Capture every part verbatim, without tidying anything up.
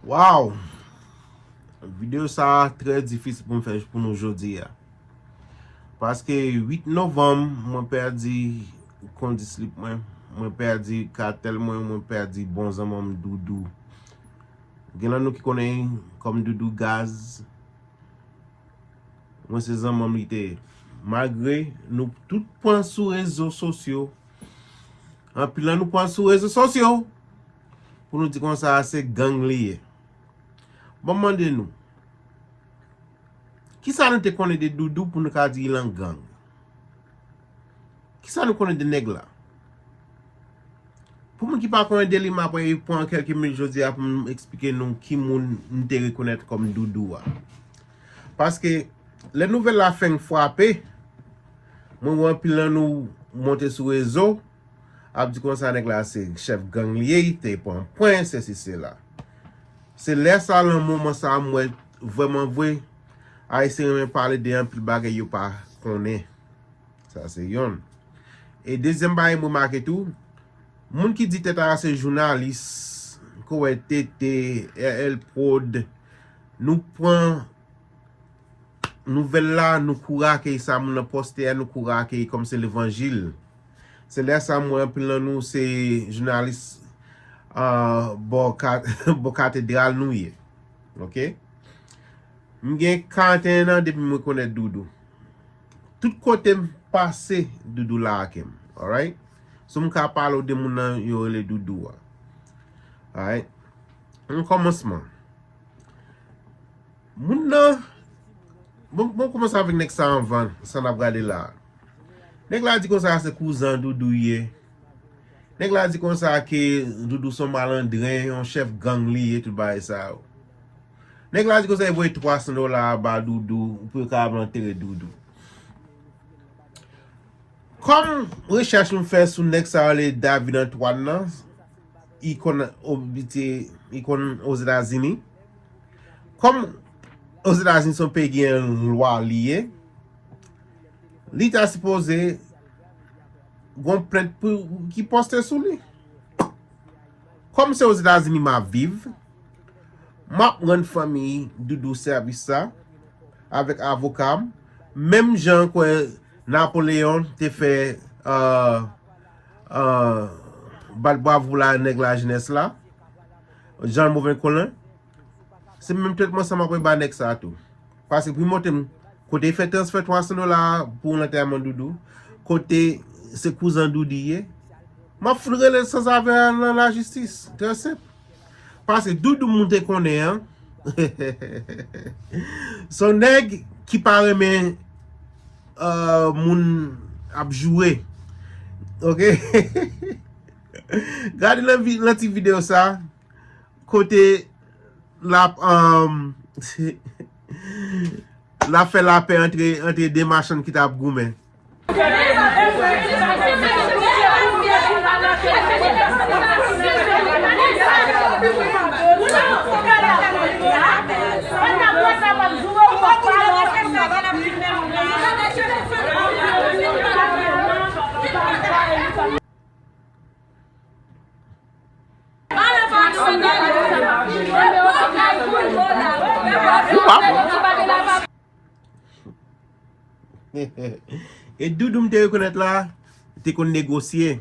Wow! Videyo sa a trè difisil pou m fè pou nou jodi a. Paske uit novanm, mwen pèdi kondislip mwen, mwen pèdi katèl mwen, mwen pèdi bon zanmanm Doudou. Gen nan nou ki konnen kòm Doudou Gaz. Mwen se zanmanm li te ye. Malgre nou tout pran sou rezo sosyo, anpil nan nou pran sou rezo sosyo pou nou di konsa se gang li ye. Bon, m mande nou, kisa nou te konnen de Doudou pou nou ka di l an gang? Kisa nou konnen de nèg la? Pou moun ki pa konnen de li, m ap pran kèlke minit jodi a pou m eksplike nou ki moun m te rekonèt kòm Doudou a. Paske lè nouvèl la fenk frape, mwen wè anpil nan nou monte sou rezo, ap di konsa nèg la se chèf gang li ye, li te pran pwen, sesi sela. Se lè sa, nan moman sa, m wè vrèman vre, Ayisyen renmen pale de anpil bagay yo pa konnen. Sa se yonn. E dezyèm bagay m remake tou, moun ki di tèt a se jounalis, ke w wè T T, R L Prod, nou pran nouvèl la, nou kouri akèy sa moun nan poste a, nou kouri akèy kòm se levanjil. Se lè sa m wè anpil nan nou se jounalis, ah, bò ka-, bò katedral nou ye. Oke? M gen karanteyen an depi m rekonèt Doudou. Tout kote m pase, Doudou la ak m. Alright? Si m ka pale w de moun nan yo rele Doudou a. Alright? Yon kòmansman. Moun nan, bon, bon, kòmanse avèk nèg sa anvan, sa n ap gade la. Nèg la di konsa se kouzan Doudou ye. Nèg la di konsa ke Doudou se yon malandren, yon chèf gang li ye, tout bagay sa yo. Nèg la di konsa li voye twa san dola ba Doudou, pou yo kapab antere Doudou. Kòm rechèch m fè sou nèg sa yo rele David Antoine nan, li konn abite, li konn Ozetazini. Kòm Ozetazini se yon peyi ki gen lwa li ye, li ta sipoze gon plent pou, ki poste sou li. Kòm se Ozetazini m ap viv, m ap rann fanmi Doudou sèvis sa avèk avoka m, menm jan kwè Napoleon te fè, euh, euh, bat bwavo la nèg lajenès la, Jean Mauvais Colin. Se menm tretman sa m ap ba nèg sa tou. Paske pou montre m kote fè transfè twa san dola pou lantèman Doudou, kote se kouzan Doudou ye, m ap fout rele sanzave a nan lajistis. Trè senp. Paske Doudou moun te konnen an, se yon nèg ki pa renmen, euh, moun ap joure. Oke? Gade nan vi-, nan ti videyo sa, kote l ap, um, l ap fè lapè antre, antre de machann ki t ap goumen. E Doudou m te rekonèt la, te konn negosye.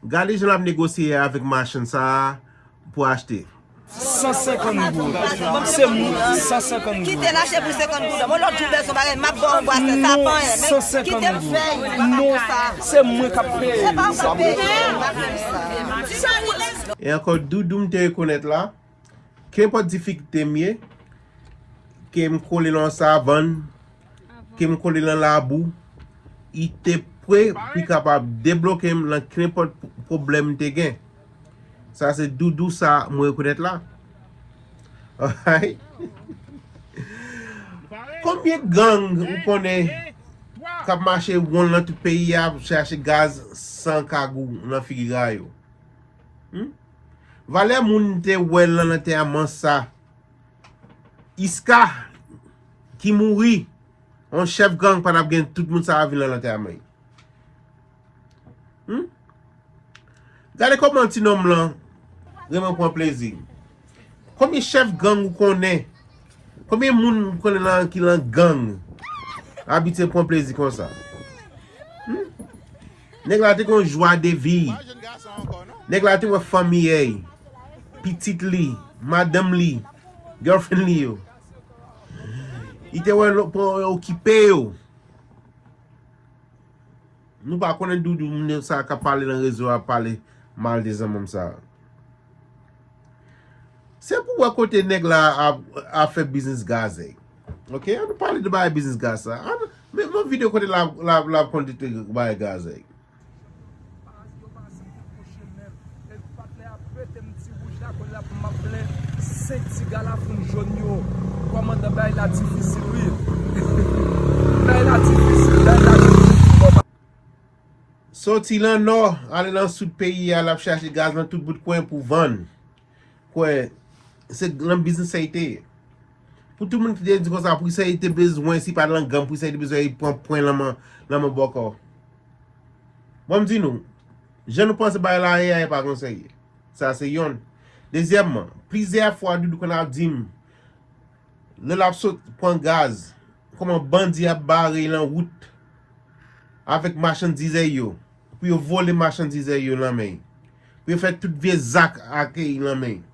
Gade jan l ap negosye avèk machann sa a pou achte. San senkant goud. Se mwen, san senkant goud. Kite l achte pou senkant goud. Mwen lòt jou bezwen bagay, m ap ba w yon bwatè, sa pa anyen. Men kite m fè l. Non, se mwen k ap peye. Se pa mwen peye, m ap fè sa. E ankò Doudou m te rekonèt la, kenpòt difikilte m ye, ke m kole nan yon savann, ke m kole nan labou, li te pre pou li kapab debloke m nan kenpòt pwoblèm m te gen. Sa se Doudou sa mwen rekonèt la. Alright? Konbyen gang ou konnen k ap mache wonn nan tout peyi a, ap chache gaz san kagou nan figi a yo? Hmm? Valè moun te wè nan lantèman sa. Iska ki mouri, yon chèf gang pa t ap gen tout moun sa a vin nan lantèman. Hmm? Gade kòman ti nonm lan renmen pran plezi. Konbyen chèf gang ou konnen? Konbyen moun ou konnen lan ki lan gang abitye pran plezi konsa? Hmm? Nèg la te gon jwa de vi. Nèg la te wè fanmi èy, pitit li, madanm li, girlfriend li yo. Li te wè lòt pou okipe yo. Nou pa konnen Doudou, moun sa k ap pale nan rezo a, pale mal de zanmanm sa. Se pou wè kote nèg la ap, ap fè biznis gazèy. Ok, ann pale de bagay biznis gaz sa. Ann, men yon videyo kote l ap, l ap, l ap konn de bagay gazèy. Pete m ti wouj la, kounye a pou m ap plen senk ti gala foun jòn yo. Kòmandan bay la difisil, wi. Bay la difisil, bay la difisil. Soti lan nò, ale lan soud peyi a, l ap chache gaz lan tout bout kwen pou vann. Kwè, se lan biznis sa li te ye. Pou tout moun ki te di konsa, pou sa li te bezwen, si pa lan gang, pou sa li te bezwen, li pran pwen lan men, lan men bòkò. Bon, m di nou, jan nou panse bagay la ye a, e pa konsa ye. Sa se yonn. Dezyèmman, plizyè fwa Doudou konn ap di m, lè l ap sot pran gaz, kòman bandi ap bare l nan wout avèk machandiz yo, pou yo vole machandiz yo nan men l, pou yo fè tout vye zak ak li nan men l.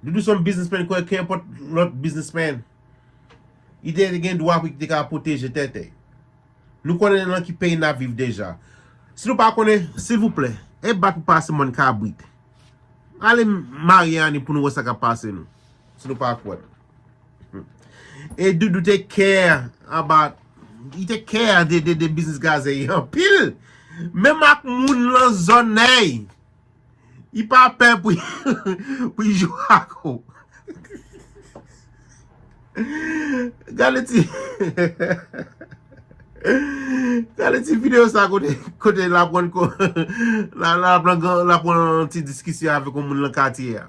Doudou se yon biznismenn kon kenpòt lòt biznismenn. Li te gen dwa pou li te ka pwoteje tèt li. Nou konnen nan ki peyi n ap viv deja. Si nou pa konnen, silvouplè, e bat pou pase mòn kabrit. Ale Maryani pou nou wè sa k ap pase nou. Si nou pa kwè. E Doudou te care about, li te care de, de, de biznis gazèy anpil. Menm ak moun lan zòn nèy. Li pa pè pou, pou l jwe ak ou. Gade ti, gade ti videyo sa kote, kote l aprann ko, la, la aprann, la aprann ti diskisyon avèk yon moun nan katye a.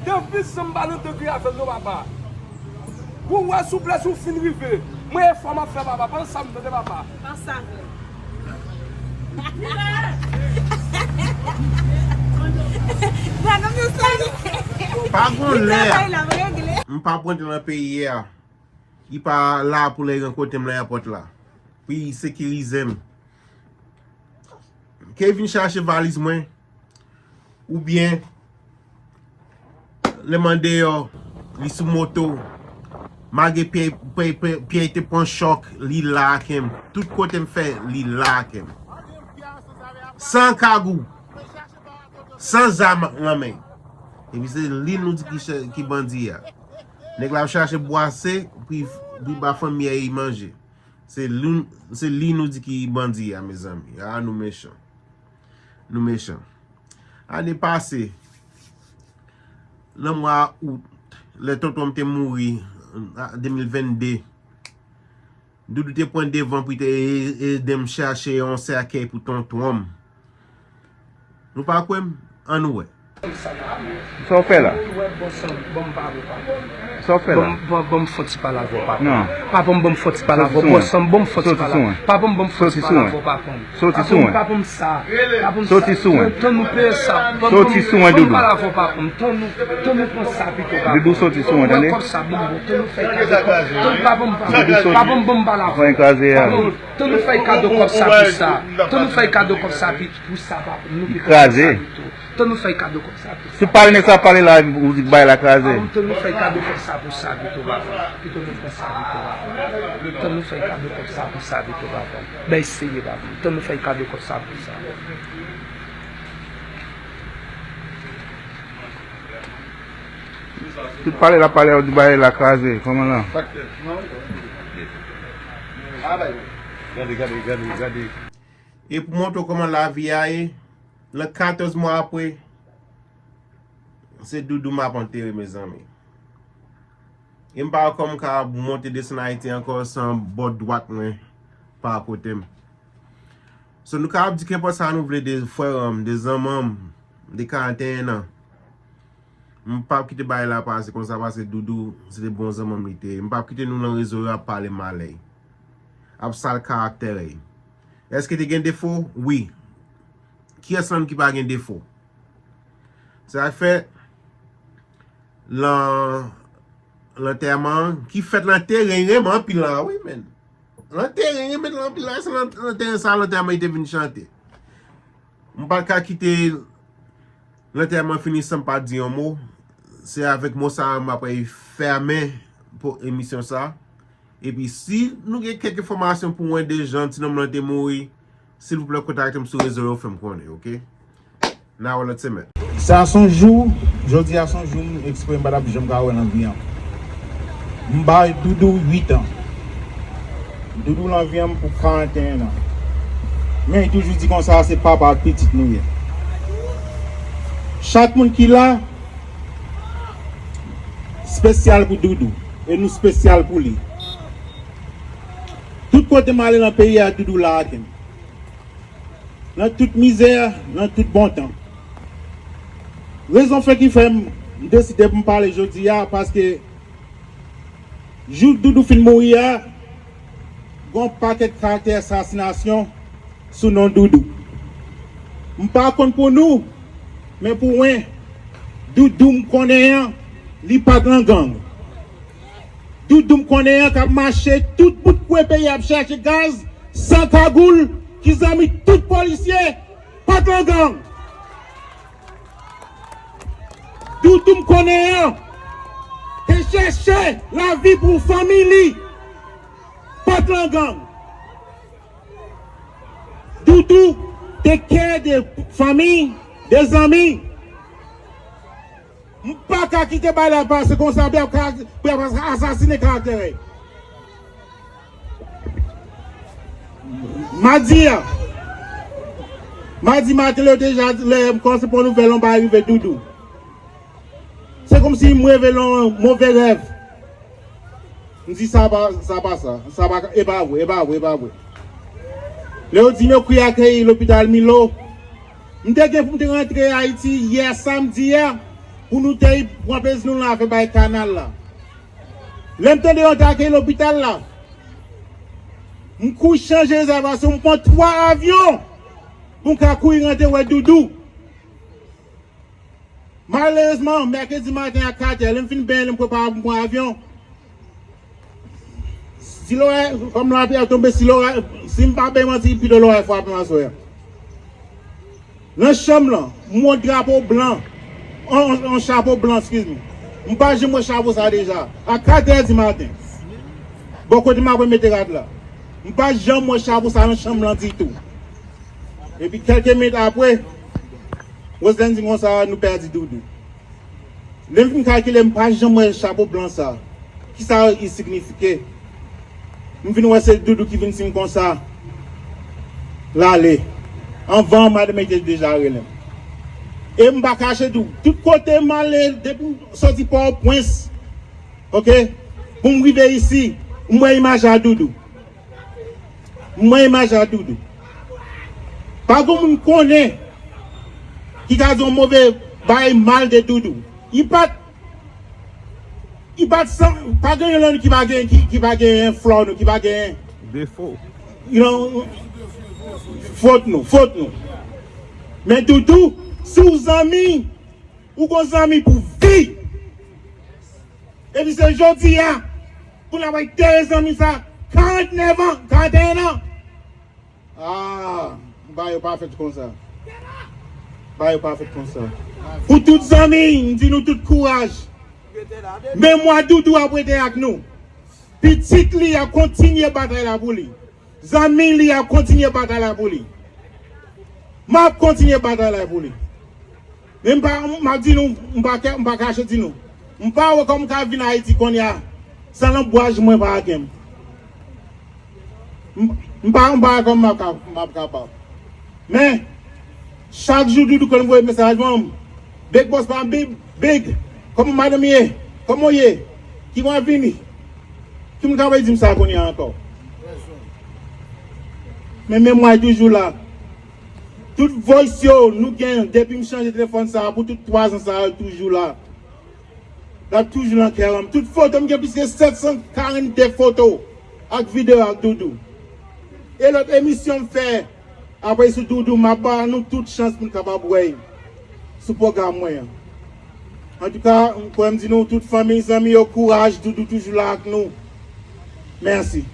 Depi janm pa nan degre avè l non papa. Pou w wè souplès ou fin rive. Mwen efò m ap fè papa. Panse a m tande papa. Panse avè l. Pa gon lè. M pa pran nan peyi a. Li pa la pou lè rankontre m nan èpòt la. Pou li sekirize m. Ke vin chache valiz mwen. Oubyen, lè m andeyò, li sou moto. Malgre pye, pye, pye, pye te pran chòk, li la ak m. Tout kote m fè, li la ak m. San kagou. San zam nan men. Epi se li nou di ki, ki bandi a. Nèg la ap chache bwase pou, pou ba fanmi a manje. Se li, se li nou di ki bandi a, mezanmi. A, nou mechan. Nou mechan. Ane pase, nan mwa out, lè tonton m te mouri, an de mil vennde, Doudou te pran devan pou te e-, ede m chache yon sèkèy pou tonton m. Nou pa kwè m? Ann wè. Sa w fè la? Sa w fè la? Ban m, ban m fon ti pale avè w, papa. Non. Papa m, ban m fon ti pale avè w. Bòs an m, ban m fon ti pale avè w. Papa m, ban m fon ti pale avè w, papa m. Soti sou mwen. Papa m, papa m sa. Papa m sa. Soti sou mwen. Tann nou peye sa. Soti sou mwen, Doudou. Ban m pale avè w, papa m. Tann nou, tann nou pran sa pito, papa m. Doudou, soti sou mwen, tande. Pran kòb sa, ban m, tann nou fè kado. Tann papa m, papa m. Doudou, soti. Papa m, ban m pale avè w. Papa m, tann nou fè kado kòb sa pou sa. Tann nou fè kado kòb sa pou, pou sa, papa m. Nou pito. Kraze. Tann nou fè kado kòb sa pou sa. Se pale nèg sa pale la, ou di bay la kraze. Tann nou fè kado kòb sa pou sa pito, papa. Pito nou pran sa pito, papa. Tann nou fè kado kòb sa pou sa pito, papa. Bay serye, papa. Tann nou fè kado kòb sa pou sa. Tout pale la pale, ou di bay la kraze. Kòman la? Gade, gade, gade, gade. E pou montre w kòman lavi a ye, nan katòz mwa apre, Se Doudou m ap antere, mezanmi. E m pa wè kòman m ka monte desann Ayiti ankò san bò dwat mwen pa kote m. So, nou ka ap di kenpòt sa nou vle de frè m, de zanmanm, de karanteyen an. M p ap kite bagay la pase konsa, paske Doudou se te bon zanmanm li te ye. M p ap kite nou nan rezo yo ap pale malè, ap sal karaktè. Èske te gen defo? Wi. Kiyès nan nou ki pa gen defo? Sa fè lan lantèman ki fèt lan teren renmen anpil la, wi, men. Lan teren renmen lan anpil la, se lan, lan teren sa lantèman li te vin chante. M pa ka kite lantèman fini san m pa di yon mo. Se avèk mo sa a m ap fèmen pou emisyon sa. Epi si nou gen kèk enfòmasyon pou mwen de jan ti nonm lan te mouri, silvouplè kontakte m sou rezo yo, fè m konnen, oke? N a wè lòt semèn. Sa se yon jou, jodi a se yon jou m eksprè m pa t ap janm ka wè nan vi an. M bay Doudou uit an. Doudou lan vi an m pou karanteyen an. Men li toujou di konsa se papa ak pitit nou ye. Chak moun ki la, espesyal pou Doudou. E nou espesyal pou li. Tout kote m ale nan peyi a, Doudou la ak m. Nan tout mizè, nan tout bon tan. Rezon fè ki fè m deside pou m pale jodi a, paske jou Doudou fin mouri a, gon pakèt karaktè asasinasyon sou non Doudou. M pa konn pou nou, men pou mwen, Doudou m konnen an, li pa t lan gang. Doudou m konnen an k ap mache tout bout kwen peyi ap chache gaz, san kagoul, ki zanmi tout polisye, pa t lan gang. Doudou m konnen an te chache lavi pou fanmi li, pa t lan gang. Doudou te kè de fanmi, de zanmi. M pa ka kite bagay la pase konsa pou y ap ka, pou y ap asasinen karaktè. Madi a, madi maten lè yo deja lè m kòmanse pran nouvèl yon bagay rive Doudou. Se kòmsi m reve yon move rèv. M di sa pa, sa pa sa. Sa pa, e pa vre, e pa vre, e pa vre. Lè yo di m yo kri akeyi lopital Milo, m te gen pou m te rantre Ayiti yè samdi a pou nou te pran plezi nou nan afè bay kanal la. Lè m tande yo te akeyi lopital la, m kouri chanje rezèvasyon, m pran twa avyon pou m ka kouri rantre wè Doudou. Malerezman, mèkredi maten a kat è, lè m fin benyen, lè m prepare pou m pran avyon, si lorè, kòm lapli ap tonbe, si lorè, si m pa bay manti, pito lorè frape m aswè a. Nan chanm lan, m wè yon drapo blan, yon, yon, yon chapo blan, excuse me. M pa janm wè chapo sa deja. A kat è di maten, bò kote m apre mete rad la. M pa janm wè chapo sa nan chanm lan ditou. Epi kèlke minit apre, Roselèn di m konsa, nou pèdi Doudou. Lè m fin kalkile, m pa janm wè chapo blan sa. Kisa li signifike? M vin wè se Doudou ki vin di m konsa, l ale. Anvan, madanm li te deja rele m. E m pa kache tou. Tout kote m ale, depi m soti Pòtoprens, oke, pou m rive isi, m wè imaj a Doudou. M wè imaj a Doudou. Pa gen moun konnen ki ka di yon move bagay mal de Doudou. Li pa t, li pa t san, pa gen yon lòt ki pa gen, ki, ki pa gen flaw nou, ki pa gen defo. You know, fot nou, fot nou. Men Doudou, si w zanmi, ou gon zanmi pou vi. Epi se jodi a, pou n ap antere zanmi sa, karantnèf an, karanteyen an. Ah, bagay yo pa fèt konsa. Bagay yo pa fèt konsa. Pou tout zanmi, m di nou tout kouraj. Memwa Doudou ap rete ak nou. Pitit li ap kontinye batay la pou li. Zanmi li ap kontinye batay la pou li. M ap kontinye batay la pou li. Men m pa, m ap di nou, m pa, m pa kache di nou. M pa wè kòman m ka vin Ayiti kounye a san lanbwaj mwen pa gen m. M, m pa, m pa wè kòman m ap ka, m ap kapab. Men, chak jou Doudou konn voye mesaj ban m. Big Boss pa m bib, Big, kòman madanm ye? Kòman w ye? Ki mwen vini? Ki moun k ap di m sa kounye a ankò? Men memwa toujou la. Tout voice yo nou gen depi m chanje telefòn sa a pou tout twa zan sa a, yo toujou la. L ap toujou nan kè an m. Tout foto, m gen plis ke sèt san karannde foto ak videyo ak Doudou. E lòt emisyon m fè apre sou Doudou, m ap ba nou tout chans pou n kapab wè l sou pwogram mwen an. Antouka, m kwè m di nou tout fanmi, zanmi yo, kouraj, Doudou toujou la ak nou. Mèsi.